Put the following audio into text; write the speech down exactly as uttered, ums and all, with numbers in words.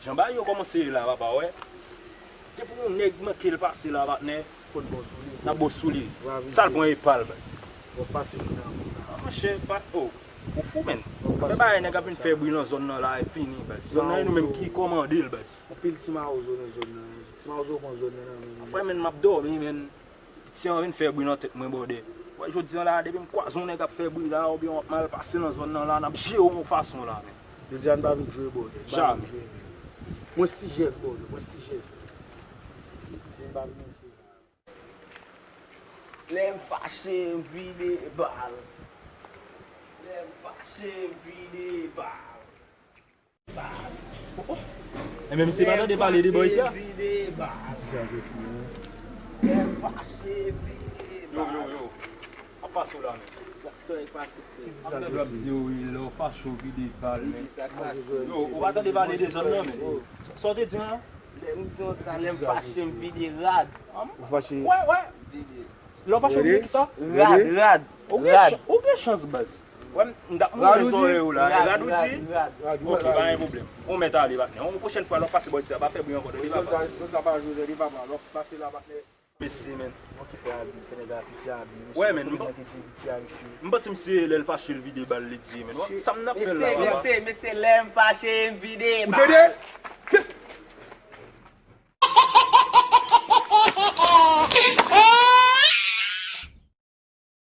Jan bagay yo kòmanse ye la, papa, wè. Depi yon nèg manke l pase la, patnè, Pot bon sou li. N ap bon sou li. Sa l pran e pa l, baz. W ap pase moun nan konsa. Monchè, pa, oh, ou fou, menn. Fè bagay nèg ap vin fè bri nan zòn nan la, e fini, baz. Zòn nan, e nou menm ki kòmande l, baz. Anpil ti mawozo nan zòn nan. Ti mawozo pran zòn nan nan men. Frè, menn, m ap dòmi, menn. Piti an vin fè bri nan tèt mwen, bòdè. Wè, jodi an la, depi m kwaze yon nèg ap fè bri la, oubyen w ap mal pase nan zòn nan la, n ap jere w yon fason la, menn. Jodi a n pa vin jwe, bòdè. N pa vin jwe, menn. Mwen ti jès, bòdè. Mwen ti jès. Jodi a n pa vin jwe. Lè m fache, m vide bal. Lè m fache, m vide bal. Enben, misye pa tande pale de bò isi a. Vide bal. Sa jodi a. Lè m fache, vide Yo, yo, yo. Ap pase w la, menn. Sa e pase. Ap tande w ap di yo, wi, lè w fache w vide bal, menn. Sa k pase. Yo, ou pa tande pale de zòn nan, menn. Sa w te di an? Lè m di yon sa, lè m fache, m vide rad. Ou fache. Wè, wè. Lè w fache w vide kisa? Rad, rad. Ou gen chan- ou gen chans, baz. Wè, m t ap mouri zòrèy ou la. Rad ou di? Rad. Ok, pa gen pwoblèm. Ou mèt ale, patnè. Yon pwochèn fwa, lè w pase bò isi a, pa fè bri ankò, tande, papa. Zòn sa pa jwe, tande, papa. Lè w pase la, patnè. Mesi, menn. Mwen ki fè abi, fè nèg a piti abi. Wè, menn, m Mwen ki di piti abi, chou. M panse misye, lè l fache, l vide bal, li di, menn. Sa m n ap fè l la, Mesye, papa? Mesye, mesye, lè m fache, m vide Ou bal. tande?